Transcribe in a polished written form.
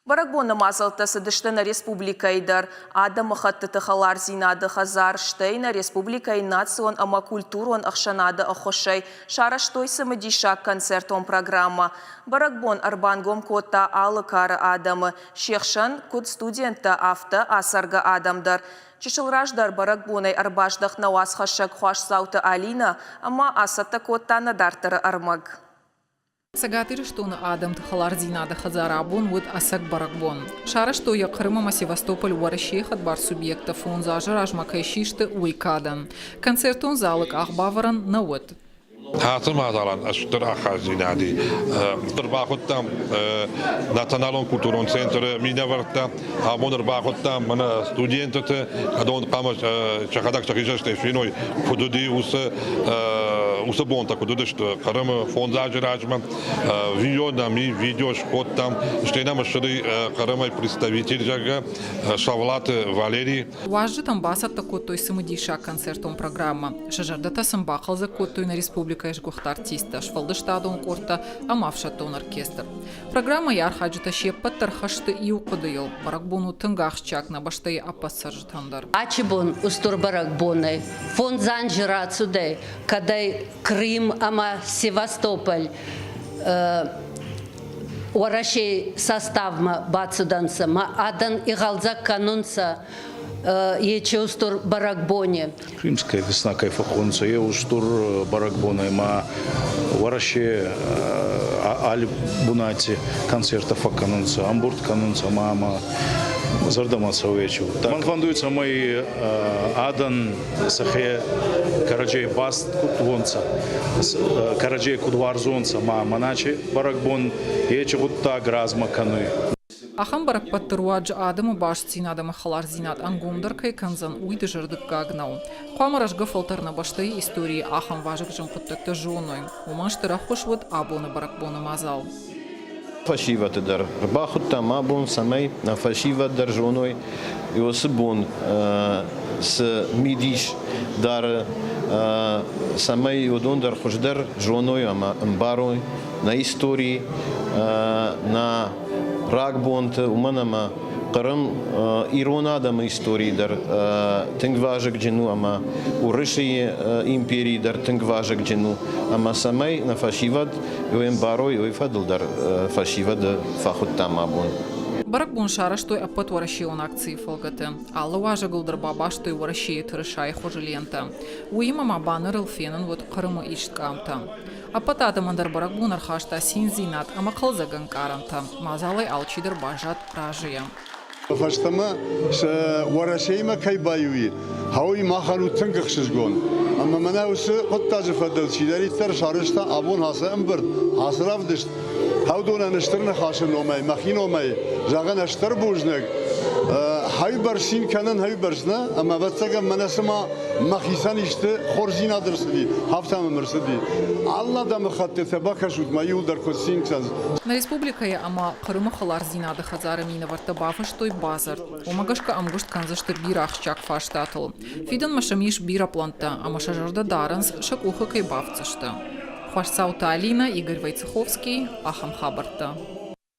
Бӕрӕгбоны мадзӕлттӕ цыдысты нӕ республикӕйы дӕр. Адӕмыхӕттыты хӕлардзинады хӕдзар, стӕй нӕ республикӕйы национ ӕмӕ культурон ӕхсӕнады ӕххуысӕй сарӕзтой цымыдисаг концертон программӕ. Бӕрӕгбон ӕрбангом кодта алы кары адӕмы, се хсӕн куыд студенттӕ, афтӕ ацӕргӕ адӕм дӕр. Чысыл раздӕр бӕрӕгбонӕй ӕрбаздӕхт нӕ уацхӕссӕг Хуасдзауты Алинӕ ӕмӕ ацӕттӕ кодта нӕ дарддӕры ӕрмӕг. Цӕгат Ирыстоны адӕмты хӕлардзинады хӕдзар абон уыд ӕцӕг бӕрӕгбон. Сарӕзтой йӕ Хъырым ӕмӕ Севастополь Уӕрӕсейы хӕдбар субъекттӕ фондз азы размӕ кӕй систы, уый кадӕн. Концертон залы къахбавӕрӕн нӕ уыд. Ацы мадзалӕн стыр ахъаздзинад и. Ӕрбахуыдтам националон культурон центры минӕвӕрттӕ, абон ӕрбахуыдтам мӕнӕ студентыты, адон хъуамӕ сӕхӕдӕг сӕхи цӕстӕй феной, куыд уыди уыцы уыцы бонтӕ куыд уыдысты Хъырымы фондз азы размӕ. Видео нӕм и, видео скодтам, стӕй нӕм ссыди Хъырымӕй представитель, зӕгъгӕ, Савлаты Валерий. Уазджытӕм бацӕттӕ кодтой цымыдисаг концертон программӕ. Сӕ зӕрдӕтӕ сын бахъӕлдзӕг кодтой нӕ республикӕйы сгуыхт артисттӕ, сфӕлдыстадон къордтӕ ӕмӕ ӕфсӕддон оркестр. Программӕйы архайджытӕ се ппӕт дӕр хӕсты иу хъуыдыйыл. Бӕрӕгбон у тынг ахсджиаг нӕ бӕстӕйы ӕппӕт цӕрджытӕн дӕр. Ачи бон устур бӕрӕгбонӕй фондз анзи рацудӕй, кӕдӕй Крым ӕма Севастополь Уӕрӕсей составмӕ бацудӕнцӕ, ма адӕн игъӕлдзӕг кӕнунцӕ ечи устур бӕрӕгбони. Крымская весна кӕй фӕхонунцӕ, е устур бӕрӕгбон ӕма Уӕрӕсе алли бунати концерттӕ фӕккӕнунцӕ, ӕмбурд кӕнунцӕ ӕма ӕма зӕрдӕмӕ цӕуй ечи. Мӕн фӕндуй, цӕмӕй адӕн сӕхе кӕрӕдзей баст куд уонцӕ, кӕрӕдзей куд уарзонцӕ, ма мӕнӕ бӕрӕгбон ечи гъуддаг размӕ кӕнуй. Ахӕм бӕрӕгбӕтты руаджы адӕмы бастдзинад ӕмӕ хӕлардзинад ӕнгомдӕр кӕй кӕндзӕн, уый дызӕрдыггаг нӕу. Хъуамӕ рӕзгӕ фӕлтӕр нӕ бӕстӕйы историйы ахӕм вазыгджын хъуыддӕгтӕ зоной. Уымӕн стыр ӕххуыс уыд абоны бӕрӕгбоны мадзал. Фӕсивӕды дӕр ӕрбахуыдтам абон, цӕмӕй нӕ фӕсивӕд дӕр зоной, уыцы бон цы мидис дары, цӕмӕй уыдон дӕр хуыздӕр зоной ӕмӕ ӕмбарой нӕ истори, нӕ рагбонты, уымӕн ӕмӕ Хъырым ирон адӕмы историйы дӕр тынг вазыгджын у ӕмӕ Уырысыйы империйы дӕр тынг вазыгджын у. Ӕмӕ цӕмӕй нӕ фӕсивӕд уый ӕмбарой, уый фӕдыл дӕр фӕсивӕды фӕхуыдтам абон. Бӕрӕгбон сарӕзтой ӕппӕтуӕрӕсеон акцийы фӕлгӕты. Алы уазӕгыл дӕр бабастой Уӕрӕсейы тырысайы хуызы лентӕ. Уыимӕ ма баннерыл фенӕн уыд Хъырымы ист къамтӕ. Ӕппӕт адӕмӕн дӕр бӕрӕгбон ӕрхаста циндзинад ӕмӕ хъӕлдзӕг ӕнкъарӕнтӕ. Мадзалӕй алчидӕр баззад разыйӕ. Фӕстӕмӕ сӕ Уӕрӕсеимӕ кӕй баиу и, уый махӕн у тынг ӕхсызгон. Ӕмӕ мӕнӕ уыцы хъуыддаджы фӕдыл чидӕриддӕр сарӕзта абон ацы ӕмбырд, ацы равдыст, уыдонӕн стыр ныхасы номӕй, мӕхи номӕй зӕгъын стыр бузныг. Хӕйбӕрц цин кӕнын, хӕйбӕрц нӕ, ӕмӕ ӕвӕццӕгӕн мӕнӕ цыма мӕхицӕн исты хорздзинад ӕрцыди, афтӕ мӕм ӕрцыди. Алы адӕмыхӕттытӕ бакӕсут ма иуылдӕр куыд цин кӕнынц. Нӕ республикӕйы ӕмӕ Хъырымы хӕлардзинады хӕдзары минӕвӕрттӕ бафыстой бадзырд. Уымӕ гӕсгӕ ӕмгуыст кӕндзысты бирӕ ахсджиаг фарстатыл. Фидӕнмӕ сӕм ис бирӕ пълӕнттӕ ӕмӕ сӕ зӕрдӕ дарынц, сӕ къухы кӕй бафтдзысты. Хуасдзауты Алинӕ, Игорь Войцеховский, ахӕм хабӕрттӕ.